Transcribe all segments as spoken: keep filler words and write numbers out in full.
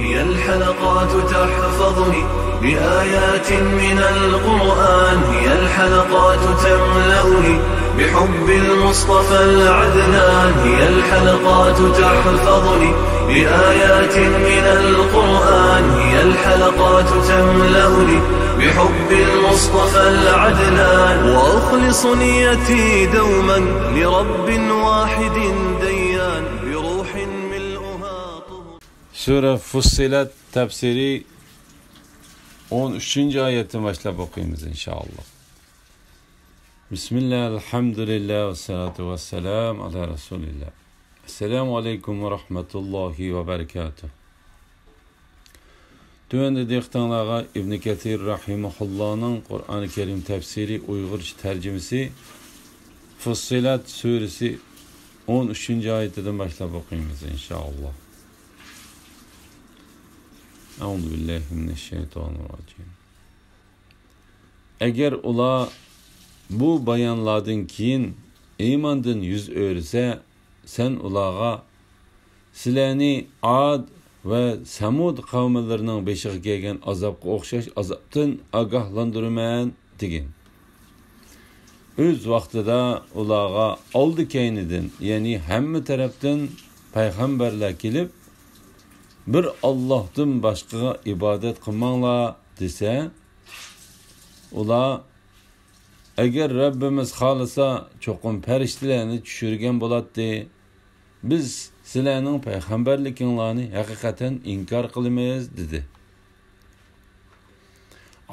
هي الحلقات تحفظني بآيات من القرآن، هي الحلقات تملأني بحب المصطفى العدنان، هي الحلقات تحفظني بآيات من القرآن، هي الحلقات تملأني بحب المصطفى العدنان، وأخلص نيتي دوما لرب واحد ديان، بروح ملؤها طهر. سۈرە فۇسسىلەت تەپسىرى ئون ئۈچىنچى ئايەتتىن باشلاپ ئوقۇيمىز، ئىنشائاللا. بىسمىللا، ئەلھەمدۇلىللا، ۋەسسالاتۇ ۋەسسالامۇ ئالا رەسۇلىللا. ئەسسالامۇ ئەلەيكۇم ۋە رەھمەتۇللاھى ۋە بەرىكاتۇھ. تۆۋەندە دىققىتىڭلارغا ئىبن كەسىر رەھىمەھۇللانىڭ قۇرئانى كەرىم تەپسىرى ئۇيغۇرچە تەرجىمىسى، فۇسسىلەت سۈرىسى ئون ئۈچىنچى ئايىتىدىن باشلاپ ئوقۇيمىز، ئىنشائاللا. ئەئۇزۇ بىللاھى مىنەششەيتانىررەجىم. ئەگەر ئۇلار بۇ بايانلاردىن كېيىن ئىماندىن يۈز ئۆرۈسە، سەن ئۇلارغا، سىلەرنى ئاد ۋە سەمۇد قەۋملىرىنىڭ بېشىغا كەلگەن ئازابقا ئوخشاش ئازابتىن ئاگاھلاندۇرىمەن، دېگىن. ئۆز ۋاقتىدا ئۇلارغا ئالدى-كەينىدىن، يەنى ھەممە تەرەپتىن پەيغەمبەرلەر كېلىپ، بىر ئاللاھتىن باشقىغا ئىبادەت قىلماڭلار، دېسە، ئۇلار، ئەگەر رەببىمىز خالىسا، چوقۇم پەرىشتىلەرنى چۈشۈرگەن بولاتتى. بىز سىلەرنىڭ پەيغەمبەرلىكىڭلارنى ھەقىقەتەن ئىنكار قىلىمىز، دېدى.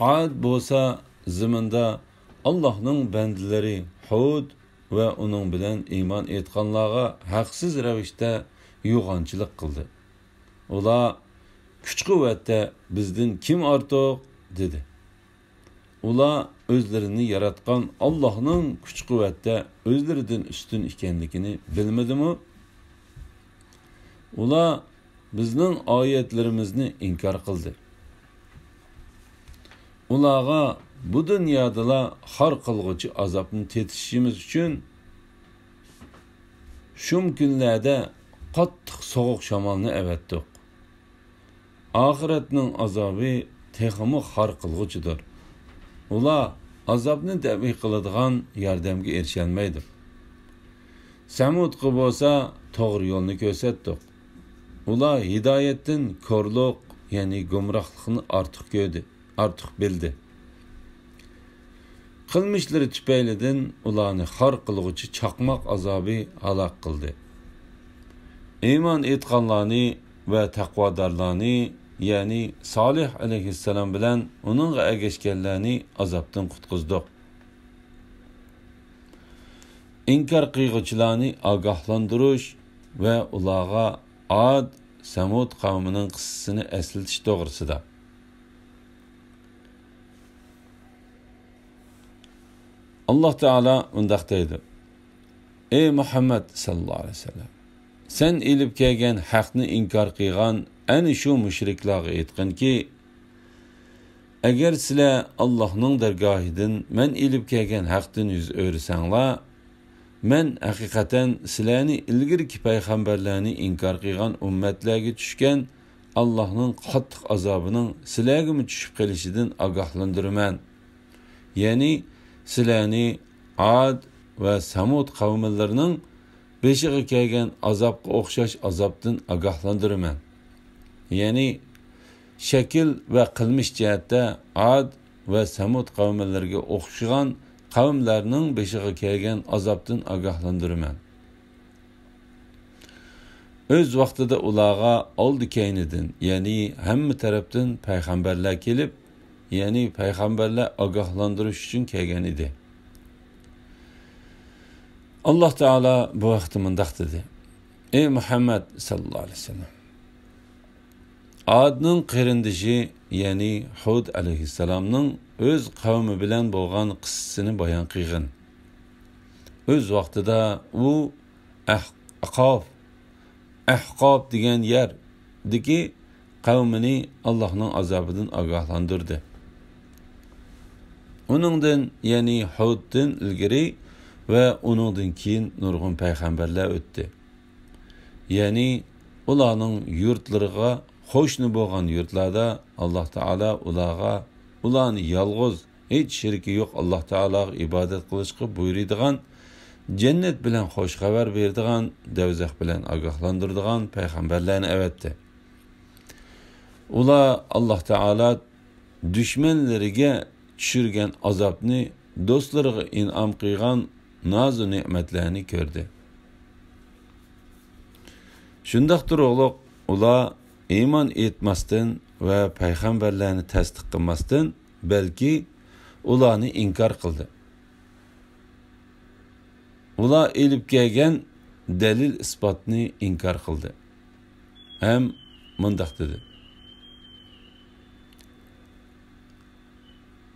ئاد بولسا زېمىندا ئاللاھنىڭ بەندىلىرى ھۇد ۋە ئۇنىڭ بىلەن ئىمان ئېيتقانلارغا ھەقسىز رەۋىشتە يوغانچىلىق قىلدى. ئۇلار، «كۈچ-قۇۋۋەتتە بىزدىن كىم ئارتۇق؟» دېدى. ئۇلار ئۆزلىرىنى ياراتقان ئاللاھنىڭ كۈچ-قۇۋۋەتتە ئۆزلىرىدىن ئۈستۈن ئىكەنلىكىنى بىلمىدىمۇ؟ ئۇلار بىزنىڭ ئايەتلىرىمىزنى ئىنكار قىلدى. ئۇلارغا بۇ دۇنيادىلا خار قىلغۇچى ئازابنى تېتىشىمىز ئۈچۈن شۇم كۈنلەردە قاتتىق سوغۇق شامالنى ئەۋەتتۇق. ئاخىرەتنىڭ ئازابى تېخىمۇ خار قىلغۇچىدۇر. ئۇلار ئازابنى دەپئى قىلىدىغان ياردەمگە ئېرىشەلمەيدۇ. سەمۇدقا بولسا توغرا يولنى كۆرسەتتۇق. ئۇلار ھىدايەتتىن كورلۇق، يەنى گۇمراھلىقنى ئارتۇق كۆردى، ئارتۇق بىلدى. قىلمىشلىرى تۈپەيلىدىن ئۇلارنى خار قىلغۇچى چاقماق ئازابى ھالاك قىلدى. ئىمان ئېيتقانلارنى ۋە تەقۋادارلارنى، يەنى سالىھ ئەلەيھىسسالام بىلەن ئۇنىڭغا ئەگەشكەنلەرنى ئازابتىن قۇتقۇزدۇق. ئىنكار قىلغۇچىلارنى ئاگاھلاندۇرۇش ۋە ئۇلارغا ئاد، سەمۇد قەۋمىنىڭ قىسسىسىنى ئەسلىتىش توغرىسىدا. ئاللاھ تائالا مۇنداق دەيدۇ: «ئەي مۇھەممەد ساللاللاھۇ ئەلەيھى ۋەسەللەم، سەن ئېلىپ كەلگەن ھەقنى ئىنكار قىلغان ئەنە شۇ مۇشرىكلارغا ئېيتقىنكى، ئەگەر سىلەر ئاللاھنىڭ دەرگاھىدىن مەن ئېلىپ كەلگەن ھەقتىن يۈز ئۆرۈسەڭلار، مەن ھەقىقەتەن سىلەرنى ئىلگىرىكى پەيغەمبەرلەرنى ئىنكار قىلغان ئۈممەتلەرگە چۈشكەن ئاللاھنىڭ قاتتىق ئازابىنىڭ سىلەرگىمۇ چۈشۈپ قېلىشىدىن ئاگاھلاندۇرىمەن.» يەنى سىلەرنى ئاد ۋە سەمۇد قەۋملىرىنىڭ بېشىغا كەلگەن ئازابقا ئوخشاش ئازابتىن ئاگاھلاندۇرىمەن. يەنى شەكىل ۋە قىلمىش جەھەتتە ئاد ۋە سەمۇد قەۋملىرىگە ئوخشىغان قەۋملەرنىڭ بېشىغا كەلگەن ئازابتىن ئاگاھلاندۇرىمەن. ئۆز ۋاقتىدا ئۇلارغا ئالدى-كەينىدىن، يەنى ھەممە تەرەپتىن پەيغەمبەرلەر كېلىپ، يەنى پەيغەمبەرلەر ئاگاھلاندۇرۇش ئۈچۈن كەلگەن ئىدى. ئاللاھ تائالا بۇ ھەقتە مۇنداق دېدى: «ئەي مۇھەممەد ساللاللاھۇ ئەلەيھى ۋەسەللەم، ئادنىڭ قېرىندىشى، يەنى ھۇد ئەلەيھىسسالامنىڭ ئۆز قەۋمى بىلەن بولغان قىسسىسىنى بايان قىلغىن. ئۆز ۋاقتىدا ئۇ ئەھ-، ئەقاف، ئەھقاف دېگەن يەردىكى قەۋمىنى ئاللاھنىڭ ئازابىدىن ئاگاھلاندۇردى. ئۇنىڭدىن، يەنى ھۇدتىن ئىلگىرى ۋە ئۇنىڭدىن كېيىن نۇرغۇن پەيغەمبەرلەر ئۆتتى. يەنى ئۇلارنىڭ يۇرتلىرىغا قوشنا بولغان يۇرتلاردا ئاللاھ تائالا ئۇلارغا، ئۇلارنى يالغۇز، ھېچ شېرىكى يوق ئاللاھ تائالاغا ئىبادەت قىلىشقا بۇيرۇيدىغان، جەننەت بىلەن خوش خەۋەر بېرىدىغان، دوزاخ بىلەن ئاگاھلاندۇرىدىغان پەيغەمبەرلەرنى ئەۋەتتى. ئۇلار ئاللاھ تائالا دۈشمەنلىرىگە چۈشۈرگەن ئازابنى، دوستلىرىغا ئىنئام قىلغان نازۇ نېمەتلەرنى كۆردى. شۇنداق تۇرۇقلۇق ئۇلار ئىمان ئېيتماستىن ۋە پەيغەمبەرلەرنى تەستىق قىلماستىن، بەلكى ئۇلارنى ئىنكار قىلدى. ئۇلار ئېلىپ كەلگەن دەلىل-ئىسپاتنى ئىنكار قىلدى ھەم مۇنداق دېدى: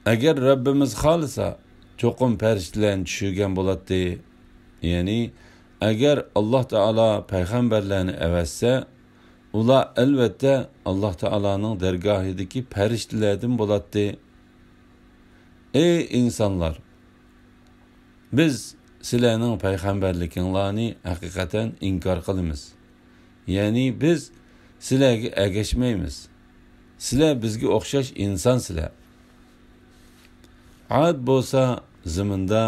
«ئەگەر رەببىمىز خالىسا، چوقۇم پەرىشتىلەرنى چۈشۈرگەن بولاتتى.» يەنى، ئەگەر ئاللاھ تائالا پەيغەمبەرلەرنى ئەۋەتسە، ئۇلار ئەلۋەتتە ئاللاھ تائالانىڭ دەرگاھىدىكى پەرىشتىلەردىن بولاتتى. ئەي ئىنسانلار! بىز سىلەرنىڭ پەيغەمبەرلىكىڭلارنى ھەقىقەتەن ئىنكار قىلىمىز. يەنى بىز سىلەرگە ئەگەشمەيمىز. سىلەر بىزگە ئوخشاش ئىنسانسىلەر. ئاد بولسا زېمىندا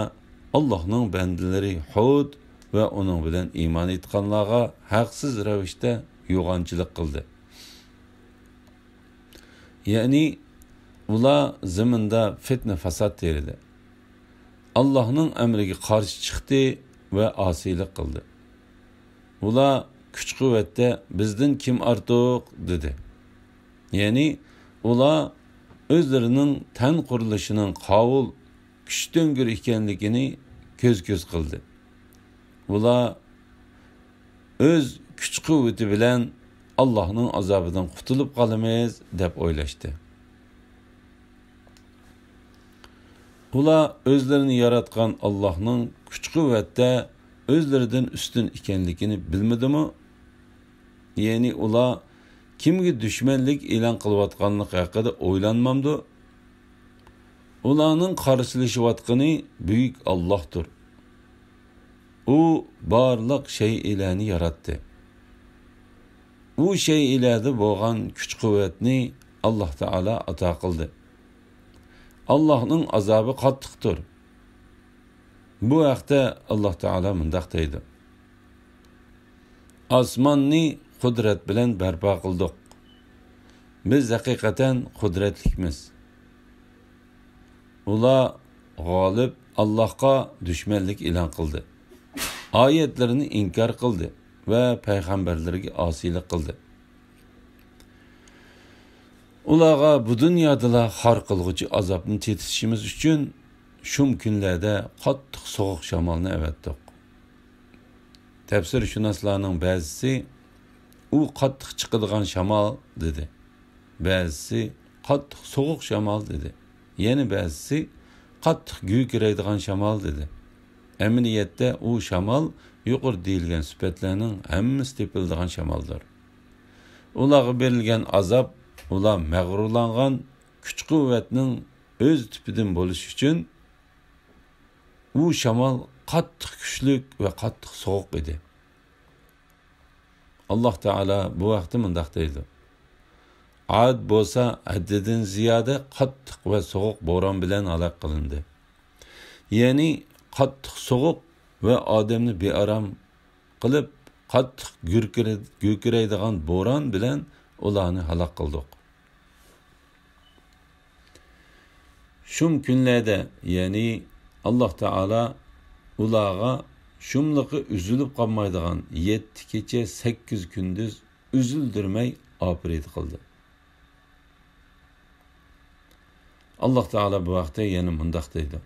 ئاللاھنىڭ بەندىلىرى ھۇد ۋە ئۇنىڭ بىلەن ئىمان ئېيتقانلارغا ھەقسىز رەۋىشتە يوغانچىلىق قىلدى. يەنى ئۇلار زېمىندا پىتنە-پاسات تېرىدى. ئاللاھنىڭ ئەمرىگە قارشى چىقتى ۋە ئاسىيلىق قىلدى. ئۇلار كۈچ-قۇۋۋەتتە بىزدىن كىم ئارتۇق؟ دېدى. يەنى ئۇلار ئۆزلىرىنىڭ تەن قۇرۇلۇشىنىڭ قاۋۇل، كۈچتۈڭگۈر ئىكەنلىكىنى كۆز-كۆز قىلدى. ئۇلار ئۆز كۈچ-قۇۋۋىتى بىلەن ئاللاھنىڭ ئازابىدىن قۇتۇلۇپ قالىمىز دەپ ئويلاشتى. ئۇلار ئۆزلىرىنى ياراتقان ئاللاھنىڭ كۈچ-قۇۋۋەتتە ئۆزلىرىدىن ئۈستۈن ئىكەنلىكىنى بىلمىدىمۇ؟ يەنى ئۇلار كىمگە دۈشمەنلىك ئېلان قىلىۋاتقانلىقى ھەققىدە ئويلانمامدۇ؟ ئۇلارنىڭ قارشىلىشىۋاتقىنى بۈيۈك ئاللاھتۇر. ئۇ بارلىق شەيئىلەرنى ياراتتى. ئۇ شەيئىلەردە بولغان كۈچ-قۇۋۋەتنى ئاللاھ تائالا ئاتا قىلدى. ئاللاھنىڭ ئازابى قاتتىقتۇر. بۇ ھەقتە ئاللاھ تائالا مۇنداق دەيدۇ: «ئاسماننى قۇدرەت بىلەن بەرپا قىلدۇق. بىز ھەقىقەتەن قۇدرەتلىكمىز.» ئۇلار غالىب ئاللاھقا دۈشمەنلىك ئېلان قىلدى، ئايەتلىرىنى ئىنكار قىلدى ۋە پەيغەمبەرلىرىگە ئاسىيلىق قىلدى. ئۇلارغا بۇ دۇنيادىلا خار قىلغۇچى ئازابنى تېتىتىشىمىز ئۈچۈن شۇم كۈنلەردە قاتتىق سوغۇق شامالنى ئەۋەتتۇق. تەپسىرشۇناسلارنىڭ بەزىسى «ئۇ قاتتىق چىقىدىغان شامال» دېدى. بەزىسى «قاتتىق سوغۇق شامال» دېدى. يەنە بەزىسى «قاتتىق گۈركىرەيدىغان شامال» دېدى. ئەمەلىيەتتە ئۇ شامال يۇقىرىدا دېيىلگەن سۈپەتلەرنىڭ ھەممىسى تېپىلىدىغان شامالدۇر. ئۇلارغا بېرىلگەن ئازاب، ئۇلار مەغرۇرلانغان كۈچ-قۇۋۋەتنىڭ ئۆز تىپىدىن بولۇشى ئۈچۈن، ئۇ شامال قاتتىق كۈچلۈك ۋە قاتتىق سوغۇق ئىدى. ئاللاھ تائالا بۇ ھەقتە مۇنداق دەيدۇ: «ئاد بولسا ھەددىدىن زىيادە قاتتىق ۋە سوغۇق بوران بىلەن ھالاك قىلىندى.» يەنى قاتتىق سوغۇق ۋە ئادەمنى بىئارام قىلىپ، قاتتىق گۈركىرە-، گۈركىرەيدىغان بوران بىلەن ئۇلارنى ھالاك قىلدۇق. شۇم كۈنلەردە، يەنى ئاللاھ تائالا ئۇلارغا شۇملۇقى ئۈزۈلۈپ قالمايدىغان يەتتە كېچە، سەككىز كۈندۈز ئۈزۈلدۈرمەي ئاپىرىدە قىلدى. ئاللاھ تائالا بۇ ھەقتە يەنە مۇنداق دەيدۇ: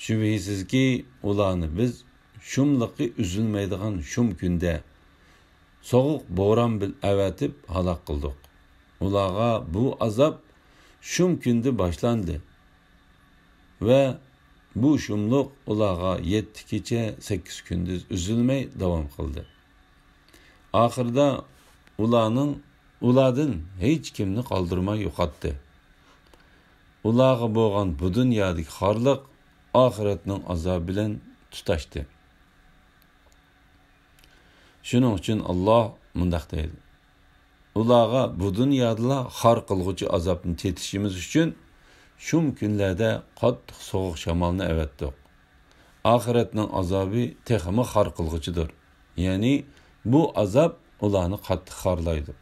«شۈبھىسىزكى، ئۇلارنى بىز شۇملۇقى ئۈزۈلمەيدىغان شۇم كۈندە سوغۇق بوران بىل ئەۋەتىپ ھالاك قىلدۇق. ئۇلارغا بۇ ئازاب شۇم كۈندە باشلاندى ۋە بۇ شۇملۇق ئۇلارغا يەتتە كېچە، سەككىز كۈندۈز ئۈزۈلمەي داۋام قىلدى. ئاخىرىدا ئۇلارنىڭ، ئۇلاردىن ھېچ كىمنى قالدۇرماي يوقاتتى. ئۇلارغا بولغان بۇ دۇنيادىكى خارلىق ئاخىرەتنىڭ ئازابى بىلەن تۇتاشتى.» شۇنىڭ ئۈچۈن ئاللاھ مۇنداق دەيدۇ: ئۇلارغا بۇ دۇنيادىلا خار قىلغۇچى ئازابنى تېتىشىمىز ئۈچۈن شۇم كۈنلەردە قاتتىق سوغۇق شامالنى ئەۋەتتۇق. ئاخىرەتنىڭ ئازابى تېخىمۇ خار قىلغۇچىدۇر. يەنى بۇ ئازاب ئۇلارنى قاتتىق خارلايدۇ.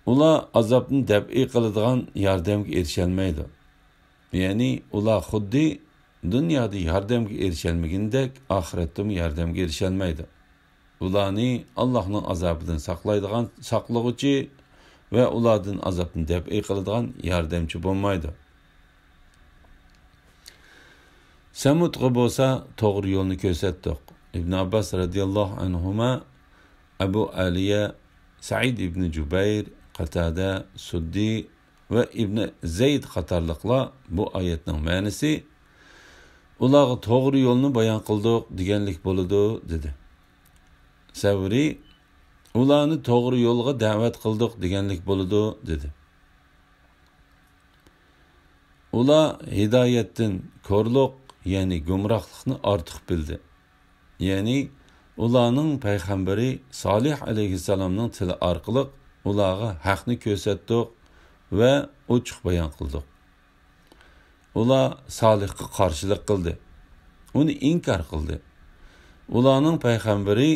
ئۇلار ئازابنى دەپئى قىلىدىغان ياردەمگە ئېرىشەلمەيدۇ. يەنى ئۇلار خۇددى دۇنيادا ياردەمگە ئېرىشەلمىگىنىدەك ئاخىرەتتىمۇ ياردەمگە ئېرىشەلمەيدۇ. ئۇلارنى ئاللاھنىڭ ئازابىدىن ساقلايدىغان ساقلىغۇچى ۋە ئۇلاردىن ئازابنى دەپئى قىلىدىغان ياردەمچى بولمايدۇ. سەمۇدقا بولسا توغرا يولنى كۆرسەتتۇق. ئىبن ئابباس رەزىياللاھۇ ئەنھۇما، ئەبۇ ئالىيە، سەئىد ئىبن جۇبەير، قاتادە، سۇددى ۋە ئىبن زەيد قاتارلىقلار بۇ ئايەتنىڭ مەنىسى، ئۇلارغا توغرا يولنى بايان قىلدۇق دېگەنلىك بولىدۇ، دېدى. سەۋرى، ئۇلارنى توغرا يولغا دەۋەت قىلدۇق دېگەنلىك بولىدۇ، دېدى. ئۇلار ھىدايەتتىن كورلۇق، يەنى گۇمراھلىقنى ئارتۇق بىلدى. يەنى ئۇلارنىڭ پەيغەمبىرى سالىھ ئەلەيھىسسالامنىڭ تىلى ئارقىلىق ئۇلارغا ھەقنى كۆرسەتتۇق ۋە ئوچۇق بايان قىلدۇق. ئۇلار سالىھقا قارشىلىق قىلدى، ئۇنى ئىنكار قىلدى. ئۇلارنىڭ پەيغەمبىرى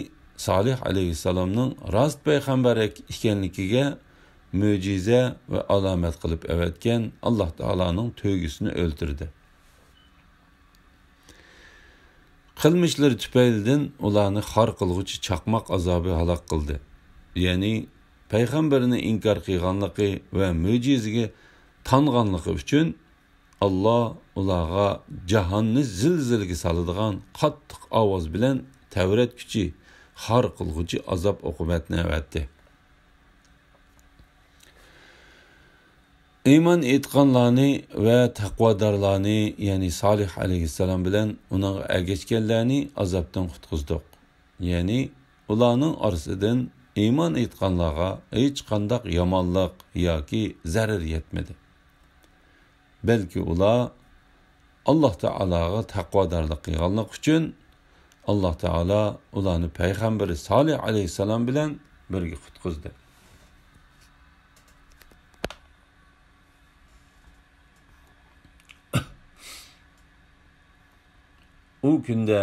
سالىھ ئەلەيھىسسالامنىڭ راست پەيغەمبەر ئىكەنلىكىگە مۆجىزە ۋە ئالامەت قىلىپ ئەۋەتكەن ئاللاھ تائالانىڭ تۆگىسىنى ئۆلتۈردى. قىلمىشلىرى تۈپەيلىدىن ئۇلارنى خار قىلغۇچى چاقماق ئازابى ھالاك قىلدى. يەنى پەيغەمبىرىنى ئىنكار قىلغانلىقى ۋە مۆجىزىگە تانغانلىقى ئۈچۈن، ئاللاھ ئۇلارغا جاھاننى زىلزىلىگە سالىدىغان قاتتىق ئاۋاز بىلەن تەۋرەتكۈچى، خار قىلغۇچى ئازاب ئوقۇبەتنى ئەۋەتتى. ئىمان ئېيتقانلارنى ۋە تەقۋادارلارنى، يەنى سالىھ ئەلەيھىسسالام بىلەن ئۇنىڭغا ئەگەشكەنلەرنى ئازابتىن قۇتقۇزدۇق. يەنى ئۇلارنىڭ ئارىسىدىن ئىمان ئېيتقانلارغا ھېچقانداق يامانلىق ياكى زەرەر يەتمىدى. بەلكى ئۇلار ئاللاھ تائالاغا تەقۋادارلىق قىلغانلىقى ئۈچۈن، ئاللاھ تائالا ئۇلارنى پەيغەمبىرى سالىھ ئەلەيھىسسالام بىلەن بىرگە قۇتقۇزدى. ئۇ كۈندە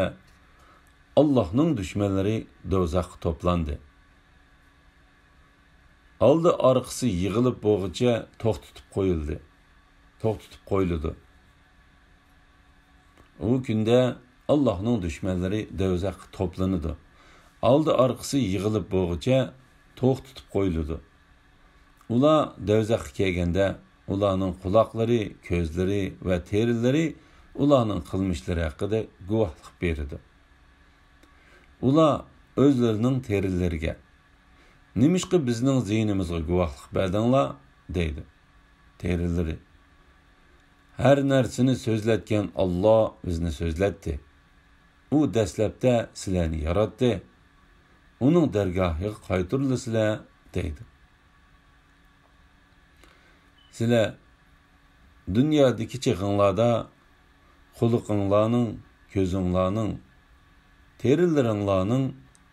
ئاللاھنىڭ دۈشمەنلىرى دوزاخقا توپلاندى. ئالدى ئارقىسى يىغىلىپ بولغۇچە توختىتىپ قويۇلدى. توختىتىپ قويۇلىدۇ. ئۇ كۈندە ئاللاھنىڭ دۈشمەنلىرى دوزاخقا توپلىنىدۇ. ئالدى ئارقىسى يىغىلىپ بولغۇچە توختىتىپ قويۇلىدۇ. ئۇلار دوزاخقا كەلگەندە، ئۇلارنىڭ قۇلاقلىرى، كۆزلىرى ۋە تېرىلىرى ئۇلارنىڭ قىلمىشلىرى ھەققىدە گۇۋاھلىق بېرىدۇ. ئۇلار ئۆزلىرىنىڭ تېرىلىرىگە، «نېمىشقا بىزنىڭ زىيىنىمىزغا گۇۋاھلىق بەردىڭلار؟» دەيدۇ. تېرىلىرى، «ھەر نەرسىنى سۆزلەتكەن ئاللاھ بىزنى سۆزلەتتى. ئۇ دەسلەپتە سىلەرنى ياراتتى. ئۇنىڭ دەرگاھىغا قايتۇرۇلىسىلەر» دەيدۇ. سىلەر دۇنيادىكى چېغىڭلاردا قۇلىقىڭلارنىڭ، كۆزۈڭلارنىڭ، تېرىلىرىڭلارنىڭ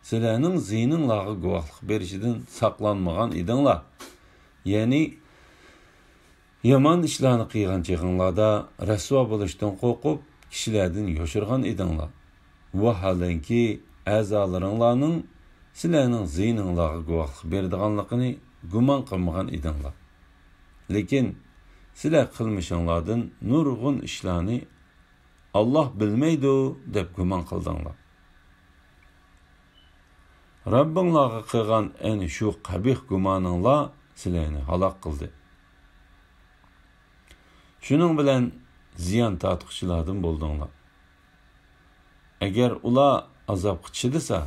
سىلەرنىڭ زىيىنىڭلارغا گۇۋاھلىق بېرىشىدىن ساقلانمىغان ئىدىڭلار. يەنى يامان ئىشلارنى قىلغان چېغىڭلاردا رەسۋا بولۇشتىن قورقۇپ، كىشىلەردىن يوشۇرغان ئىدىڭلار. ۋاھالەنكى، ئەزالىرىڭلارنىڭ سىلەرنىڭ زىيىنىڭلارغا گۇۋاھلىق بېرىدىغانلىقىنى گۇمان قىلمىغان ئىدىڭلار. لېكىن سىلەر قىلمىشىڭلاردىن نۇرغۇن ئىشلارنى «ئاللاھ بىلمەيدۇ» دەپ گۇمان قىلدىڭلار. رەببىڭلارغا قىلغان ئەنە شۇ قەبىھ گۇمانىڭلار سىلەرنى ھالاك قىلدى. شۇنىڭ بىلەن زىيان تارتقۇچىلاردىن بولدۇڭلار. ئەگەر ئۇلار ئازابقا چىدىسا،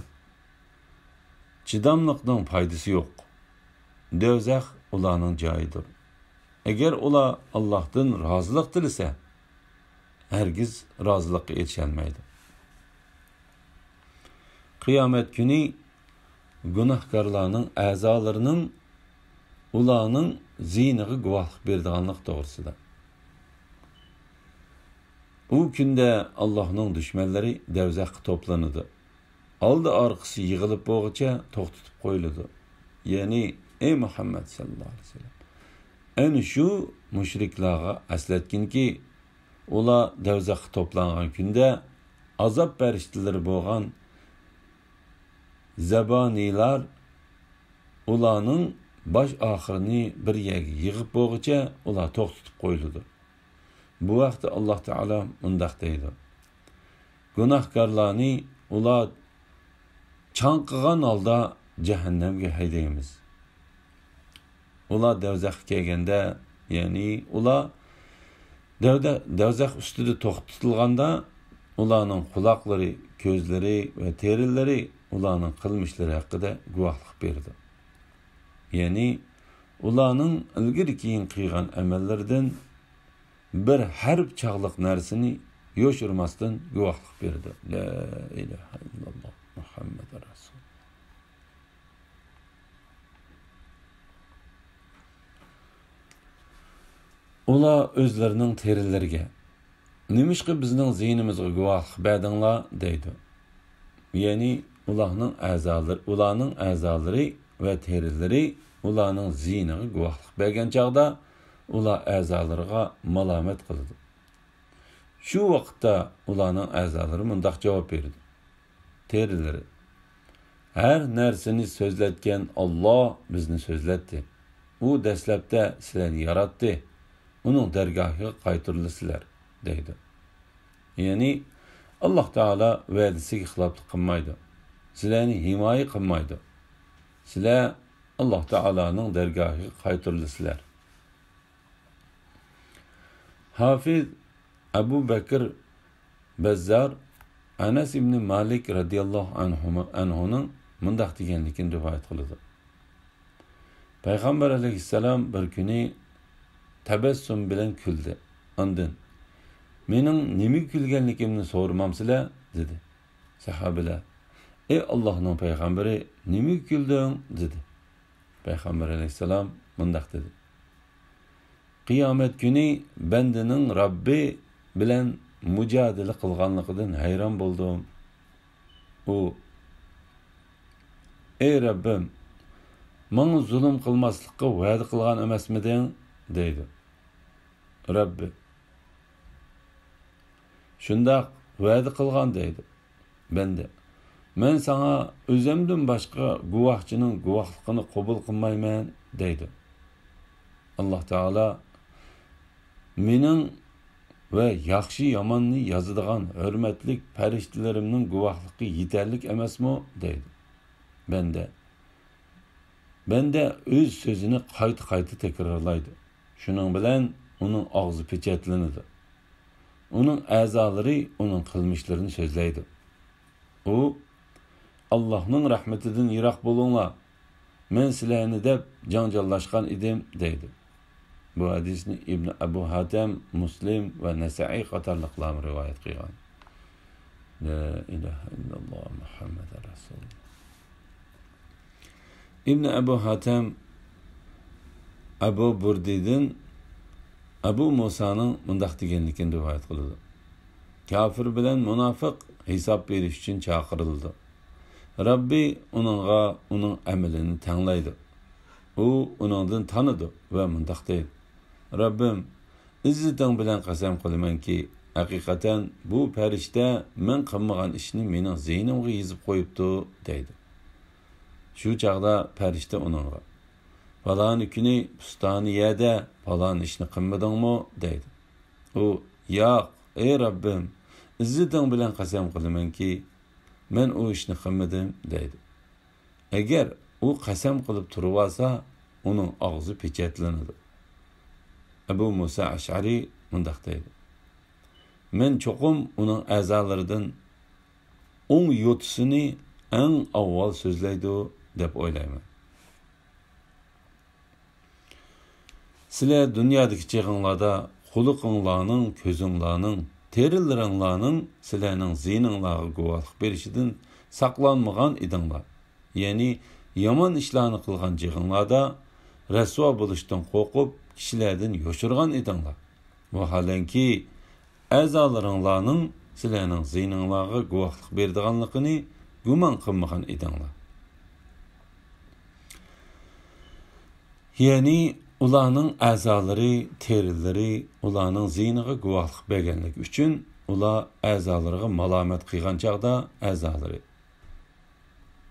چىداملىقنىڭ پايدىسى يوق. دوزاخ ئۇلارنىڭ جايىدۇر. ئەگەر ئۇلار ئاللاھتىن رازىلىق تىلىسە، ھەرگىز رازىلىققا ئېرىشەلمەيدۇ. قىيامەت كۈنى گۇناھكارلارنىڭ ئەزالىرىنىڭ ئۇلارنىڭ زىيىنىغا گۇۋاھلىق بېرىدىغانلىقى توغرىسىدا. ئۇ كۈندە ئاللاھنىڭ دۈشمەنلىرى دوزاخقا توپلىنىدۇ. ئالدى ئارقىسى يىغىلىپ بولغۇچە توختىتىپ قويۇلىدۇ. يەنى، ئەي مۇھەممەد سەللەللاھۇ ئەلەيھى ۋەسەللەم، ئەنە شۇ مۇشرىكلارغا ئەسلەتكىنكى، ئۇلار دەۋزەخكە توپلانغان كۈندە ئازاب پەرىشتىلىرى بولغان زەبانىيلار ئۇلارنىڭ باش ئاخىرىنى بىر يەرگە يىغىپ بولغۇچە ئۇلار توختىتىپ قويۇلىدۇ. بۇ ھەقتە ئاللاھ تائالا مۇنداق دەيدۇ: گۇناھكارلارنى ئۇلار چاڭقىغان ھالدا جەھەننەمگە ھەيدەيمىز. ئۇلار دەۋزەخكە كەلگەندە، يەنى ئۇلار دەۋدە-، دەۋزەخ ئۈستىدە توختىتىلغاندا، ئۇلارنىڭ قۇلاقلىرى، كۆزلىرى ۋە تېرىلىرى ئۇلارنىڭ قىلمىشلىرى ھەققىدە گۇۋاھلىق بېرىدۇ. يەنى ئۇلارنىڭ ئىلگىرى-كېيىن قىلغان ئەمەللىرىدىن بىر ھەرپ چاغلىق نەرسىنى يوشۇرماستىن گۇۋاھلىق بېرىدۇ. لا ئىلاھە ئىللاللاھ، مۇھەممەد رەسۇل. ئۇلار ئۆزلىرىنىڭ تېرىلىرىگە، نېمىشقا بىزنىڭ زىيىنىمىزغا گۇۋاھلىق بەردىڭلار؟ دەيدۇ. يەنى ئۇلارنىڭ ئەزالىرى، ئۇلارنىڭ ئەزالىرى ۋە تېرىلىرى ئۇلارنىڭ زىيىنىغا گۇۋاھلىق بەرگەن چاغدا، ئۇلار ئەزالىرىغا مالامەت قىلىدۇ. شۇ ۋاقىتتا ئۇلارنىڭ ئەزالىرى مۇنداق جاۋاب بېرىدۇ: تېرىلىرى، ھەر نەرسىنى سۆزلەتكەن ئاللاھ بىزنى سۆزلەتتى. ئۇ دەسلەپتە سىلەرنى ياراتتى. ئۇنىڭ دەرگاھىغا قايتۇرۇلىسىلەر، دەيدۇ. يەنى، ئاللاھ تائالا ۋەدىسىگە خىلاپلىق قىلمايدۇ. سىلەرنى ھىمايە قىلمايدۇ. سىلەر ئاللاھ تائالانىڭ دەرگاھىغا قايتۇرۇلىسىلەر. ھافىز ئەبۇ بەكىر بەززار ئەنەس ئىبنى مالىك رەزىياللاھۇ ئەنھۇما-، ئەنھۇنىڭ مۇنداق دېگەنلىكىنى رىۋايەت قىلىدۇ. پەيغەمبەر ئەلەيھىسسالام بىر كۈنى تەبەسسۇم بىلەن كۈلدى. ئاندىن، مېنىڭ نېمىگە كۈلگەنلىكىمنى سورىمامسىلەر؟ دېدى. سەھابىلەر، ئەي ئاللاھنىڭ پەيغەمبىرى، نېمىگە كۈلدۈڭ؟ دېدى. پەيغەمبەر ئەلەيھىسسالام مۇنداق دېدى: قىيامەت كۈنى بەندىنىڭ رەببى بىلەن مۇجادىلە قىلغانلىقىدىن ھەيران بولدۇم. ئۇ، ئەي رەببىم، ماڭا زۇلۇم قىلماسلىققا ۋەدە قىلغان ئەمەسمىدىڭ؟ دەيدۇ. رەببى، شۇنداق، ۋەدە قىلغان، دەيدۇ. بەندە، مەن ساڭا ئۆزۈمدىن باشقا گۇۋاھچىنىڭ گۇۋاھلىقىنى قوبۇل قىلمايمەن، دەيدۇ. ئاللاھ تائالا، مېنىڭ ۋە ياخشى-ياماننى يازىدىغان ھۆرمەتلىك پەرىشتىلىرىمنىڭ گۇۋاھلىقى يېتەرلىك ئەمەسمۇ؟ دەيدۇ. بەندە، بەندە ئۆز سۆزىنى قايتا-قايتا تەكرارلايدۇ. شۇنىڭ بىلەن ئۇنىڭ ئاغزى پېچەتلىنىدۇ. ئۇنىڭ ئەزالىرى ئۇنىڭ قىلمىشلىرىنى سۆزلەيدۇ. ئۇ، ئاللاھنىڭ رەھمىتىدىن يىراق بولۇڭلار، مەن سىلەرنى دەپ جاڭجاللاشقان ئىدىم، دەيدۇ. بۇ ھەدىسنى ئىبنى ئەبۇ ھاتەم، مۇسلىم ۋە نەسەئىي قاتارلىقلارمۇ رىۋايەت قىلغان. لا ئىلاھە ئىللاللاھ، مۇھەممەد رەسۇلۇللاھ. ئىبنى ئەبۇ ھاتەم ئەبۇ بۇردىدىن ئەبۇ مۇسانىڭ مۇنداق دېگەنلىكىنى رىۋايەت قىلىدۇ: كاپىر بىلەن مۇناپىق ھېساب بېرىش ئۈچۈن چاقىرىلىدۇ. رەببى ئۇنىڭغا ئۇنىڭ ئەمىلىنى تەڭلەيدۇ. ئۇ ئۇنىڭدىن تانىدۇ ۋە مۇنداق دەيدۇ: رەببىم، ئىززىتىڭ بىلەن قەسەم قىلىمەنكى، ھەقىقەتەن بۇ پەرىشتە مەن قىلمىغان ئىشنى مېنىڭ زېيىنىمغا يېزىپ قويۇپتۇ، دەيدۇ. شۇ چاغدا پەرىشتە ئۇنىڭغا، پالانى كۈنى پۇستانى يەردە پالان ئىشنى قىلمىدىڭمۇ؟ دەيدۇ. ئۇ، ياق، ئەي رەببىم، ئىززىتىڭ بىلەن قەسەم قىلىمەنكى، مەن ئۇ ئىشنى قىلمىدىم، دەيدۇ. ئەگەر ئۇ قەسەم قىلىپ تۇرۇۋالسا، ئۇنىڭ ئاغزى پېچەتلىنىدۇ. ئەبۇ مۇسا ئەشئەرى مۇنداق دەيدۇ: مەن چوقۇم ئۇنىڭ ئەزالىرىدىن ئوڭ يوتىسىنى ئەڭ ئاۋۋال سۆزلەيدۇ، دەپ ئويلايمەن. سىلەر دۇنيادىكى چېغىڭلاردا قۇلىقىڭلارنىڭ، كۆزۈڭلارنىڭ، تېرىلىرىڭلارنىڭ سىلەرنىڭ زىيىنىڭلارغا گۇۋاھلىق بېرىشىدىن ساقلانمىغان ئىدىڭلار. يەنى يامان ئىشلارنى قىلغان چېغىڭلاردا رەسۋا بولۇشتىن قورقۇپ، كىشىلەردىن يوشۇرغان ئىدىڭلار. ۋاھالەنكى، ئەزالىرىڭلارنىڭ سىلەرنىڭ زىيىنىڭلارغا گۇۋاھلىق بېرىدىغانلىقىنى گۇمان قىلمىغان ئىدىڭلار. يەنى ئۇلارنىڭ ئەزالىرى، تېرىلىرى ئۇلارنىڭ زىيىنىغا گۇۋاھلىق بەرگەنلىكى ئۈچۈن، ئۇلار ئەزالىرىغا مالامەت قىلغان چاغدا ئەزالىرى،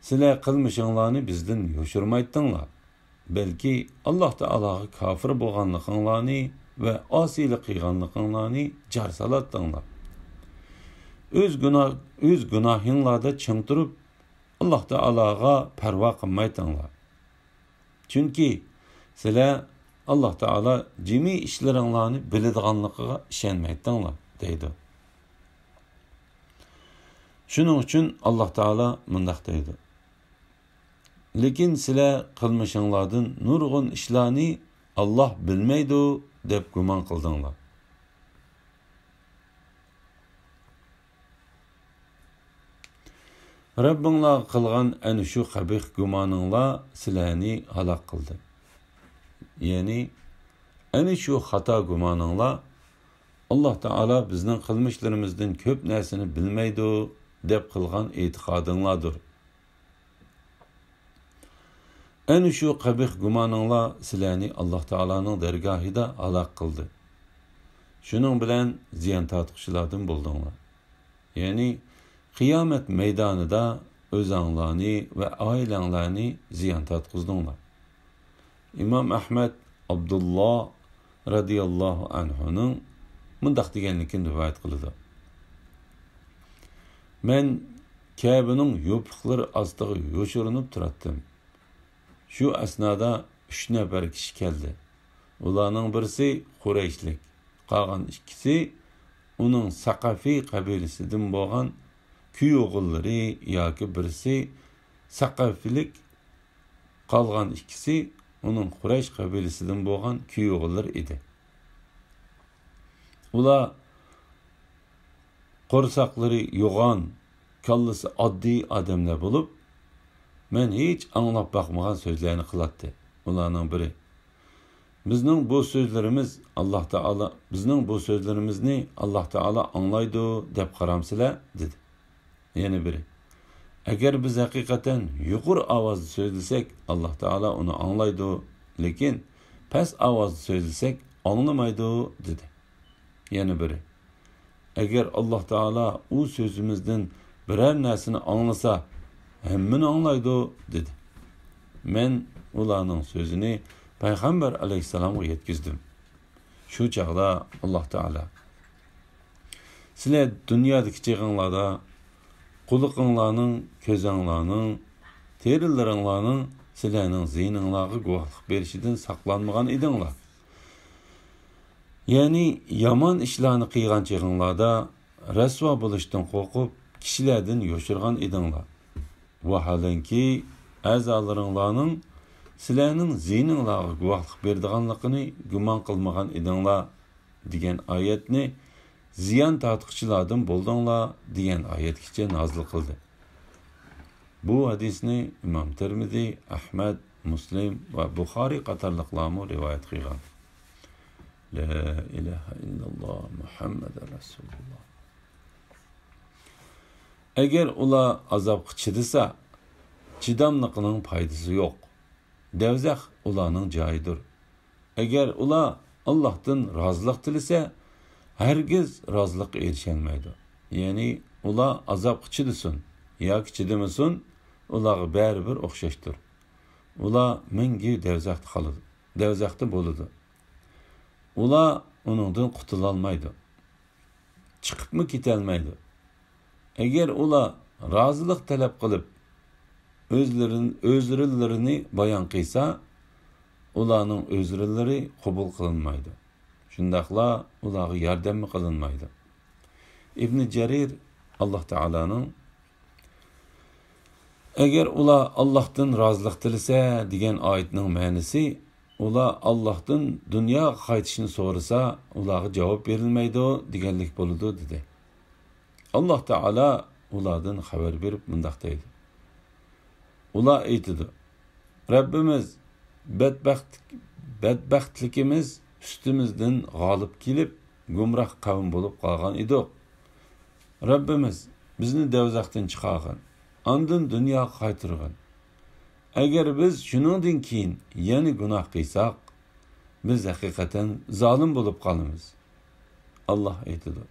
سىلەر قىلمىشىڭلارنى بىزدىن يوشۇرمايتتىڭلار، بەلكى ئاللاھ تائالاغا كاپىر بولغانلىقىڭلارنى ۋە ئاسىيلىق قىلغانلىقىڭلارنى جار سالاتتىڭلار. ئۆز گۇناھ، ئۆز گۇناھىڭلاردا چىڭ تۇرۇپ، ئاللاھ تائالاغا پەرۋا قىلمايتتىڭلار. چۈنكى سىلەر ئاللاھ تائالا جىمى ئىشلىرىڭلارنى بىلىدىغانلىقىغا ئىشەنمەيتتىڭلار، دەيدۇ. شۇنىڭ ئۈچۈن ئاللاھ تائالا مۇنداق دەيدۇ: لېكىن سىلەر قىلمىشىڭلاردىن نۇرغۇن ئىشلارنى ئاللاھ بىلمەيدۇ، دەپ گۇمان قىلدىڭلار. رەببىڭلارغا قىلغان ئەنە شۇ قەبىھ گۇمانىڭلار سىلەرنى ھالاك قىلدى. يەنى، ئەنە شۇ خاتا گۇمانىڭلار، ئاللاھ تائالا بىزنىڭ قىلمىشلىرىمىزدىن كۆپ نەرسىنى بىلمەيدۇ، دەپ قىلغان ئېتىقادىڭلاردۇر. ئەنە شۇ قەبىھ گۇمانىڭلار سىلەرنى ئاللاھ تائالانىڭ دەرگاھىدا ھالاك قىلدى. شۇنىڭ بىلەن زىيان تارتقۇچىلاردىن بولدۇڭلار. يەنى قىيامەت مەيدانىدا ئۆزەڭلارنى ۋە ئائىلەڭلارنى زىيان تارتقۇزدۇڭلار. ئىمام ئەھمەد ئابدۇللا رەزىياللاھۇ ئەنھۇنىڭ مۇنداق دېگەنلىكىنى رىۋايەت قىلىدۇ: مەن كەبىنىڭ يوپۇقلىرى ئاستىغا يوشۇرۇنۇپ تۇراتتىم. شۇ ئەسنادا ئۈچ نەپەر كىشى كەلدى. ئۇلارنىڭ بىرسى قۇرەيشلىك، قالغان ئىككىسى ئۇنىڭ سەقەفى قەبىلىسىدىن بولغان كۈيئوغۇللىرى ياكى بىرسى سەقەفىلىك، قالغان ئىككىسى ئۇنىڭ قۇرەيش قەبىلىسىدىن بولغان كۈيئوغۇللىرى ئىدى. ئۇلار قورساقلىرى يوغان، كاللىسى ئاددىي ئادەملەر بولۇپ، مەن ھېچ ئاڭلاپ باقمىغان سۆزلەرنى قىلاتتى. ئۇلارنىڭ بىرى: بىزنىڭ بۇ سۆزلىرىمىز ئاللاھ تائالا، بىزنىڭ بۇ سۆزلىرىمىزنى ئاللاھ تائالا ئاڭلايدۇ دەپ قارامسىلەر؟ دېدى. يەنە بىرى: ئەگەر بىز ھەقىقەتەن يۇقىرى ئاۋازدا سۆزلىسەك، ئاللاھ تائالا ئۇنى ئاڭلايدۇ، لېكىن پەس ئاۋازدا سۆزلىسەك، ئاڭلىمايدۇ، دېدى. يەنە بىرى: ئەگەر ئاللاھ تائالا ئۇ سۆزىمىزدىن بىرەر نەرسىنى ئاڭلىسا، ھەممىنى ئاڭلايدۇ، دېدى. مەن ئۇلارنىڭ سۆزىنى پەيغەمبەر ئەلەيھىسسالامغا يەتكۈزدۈم. شۇ چاغدا ئاللاھ تائالا: سىلەر دۇنيادىكى چېغىڭلاردا قۇلىقىڭلارنىڭ، كۆزۈڭلارنىڭ، تېرىلىرىڭلارنىڭ سىلەرنىڭ زىيىنىڭلارغا گۇۋاھلىق بېرىشىدىن ساقلانمىغان ئىدىڭلار. يەنى يامان ئىشلارنى قىلغان چېغىڭلاردا رەسۋا بولۇشتىن قورقۇپ، كىشىلەردىن يوشۇرغان ئىدىڭلار. ۋاھالەنكى، ئەزالىرىڭلارنىڭ سىلەرنىڭ زىيىنىڭلارغا گۇۋاھلىق بېرىدىغانلىقىنى گۇمان قىلمىغان ئىدىڭلار، دېگەن ئايەتنى زىيان تارتقۇچىلاردىن بولدۇڭلار، دېگەن ئايەتكىچە نازىل قىلدى. بۇ ھەدىسنى ئىمام تىرمىزى، ئەھمەد، مۇسلىم ۋە بۇخارىي قاتارلىقلارمۇ رىۋايەت قىلغان. لا ئىلاھە ئىللاللا، مۇھەممەد رەسۇلۇللا. ئەگەر ئۇلار ئازابقا چىدىسا، چىداملىقىنىڭ پايدىسى يوق. دەۋزەخ ئۇلارنىڭ جايىدۇر. ئەگەر ئۇلار ئاللاھتىن رازىلىق تىلىسە، ھەرگىز رازىلىققا ئېرىشەلمەيدۇ. يەنى ئۇلار ئازابقا چىدىسۇن ياكى چىدىمىسۇن، ئۇلارغا بەرىبىر ئوخشاشتۇر. ئۇلار مەڭگۈ دەۋزەختە قالىدۇ، دەۋزەختە بولىدۇ. ئۇلار ئۇنىڭدىن قۇتۇلالمايدۇ. چىقىپمۇ كېتەلمەيدۇ. ئەگەر ئۇلار رازىلىق تەلەپ قىلىپ، ئۆزلىرىن-، ئۆزرىلىرىنى بايان قىلسا، ئۇلارنىڭ ئۆزرىلىرى قوبۇل قىلىنمايدۇ. شۇنداقلا ئۇلارغا ياردەممۇ قىلىنمايدۇ. ئىبنى جەرىر ئاللاھ تائالانىڭ، ئەگەر ئۇلار ئاللاھتىن رازىلىق تىلىسە، دېگەن ئايەتنىڭ مەنىسى، ئۇلار ئاللاھتىن دۇنياغا قايتىشنى سورىسا، ئۇلارغا جاۋاب بېرىلمەيدۇ، دېگەنلىك بولىدۇ، دېدى. ئاللاھ تائالا ئۇلاردىن خەۋەر بېرىپ مۇنداق دەيدۇ. ئۇلار ئېيتىدۇ: رەببىمىز، بەدبەخت-، بەدبەختلىكىمىز ئۈستىمىزدىن غالىب كېلىپ، گۇمراھ قەۋم بولۇپ قالغان ئىدۇق. رەببىمىز، بىزنى دەۋزەختىن چىقارغىن، ئاندىن دۇنياغا قايتۇرغىن. ئەگەر بىز شۇنىڭدىن كېيىن يەنە گۇناھ قىلساق، بىز ھەقىقەتەن زالىم بولۇپ قالىمىز. ئاللاھ ئېيتىدۇ،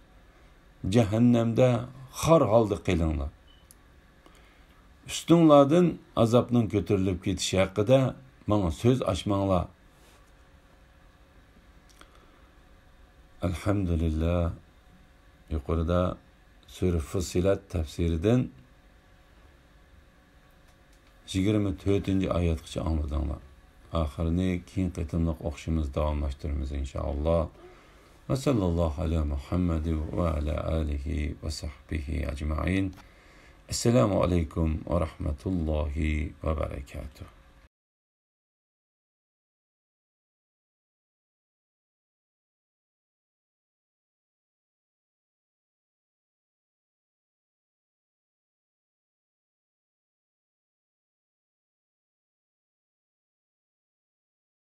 جەھەننەمدە خار ھالدا قېلىڭلار. ئۈستۈڭلاردىن ئازابنىڭ كۆتۈرۈلۈپ كېتىشى ھەققىدە ماڭا سۆز ئاچماڭلار. ئەلھەمدۇلىللا. يۇقىرىدا سۈرە فۇسسىلەت تەپسىرىدىن يىگىرمە تۆتىنچى ئايەتكىچە ئاڭلىدىڭلار. ئاخىرىنى كېيىن قېتىملىق ئوقۇشىمىز، داۋاملاشتۇرىمىز، ئىنشائاللا. ۋە سەللەللاھۇ ئەلا مۇھەممەدىن ۋە ئەلا ئالىھى ۋە سەھبىھى ئەجمەئىن. ئەسسالامۇ ئەلەيكۇم ۋە رەھمەتۇللاھى ۋە بەرەكاتۇھ.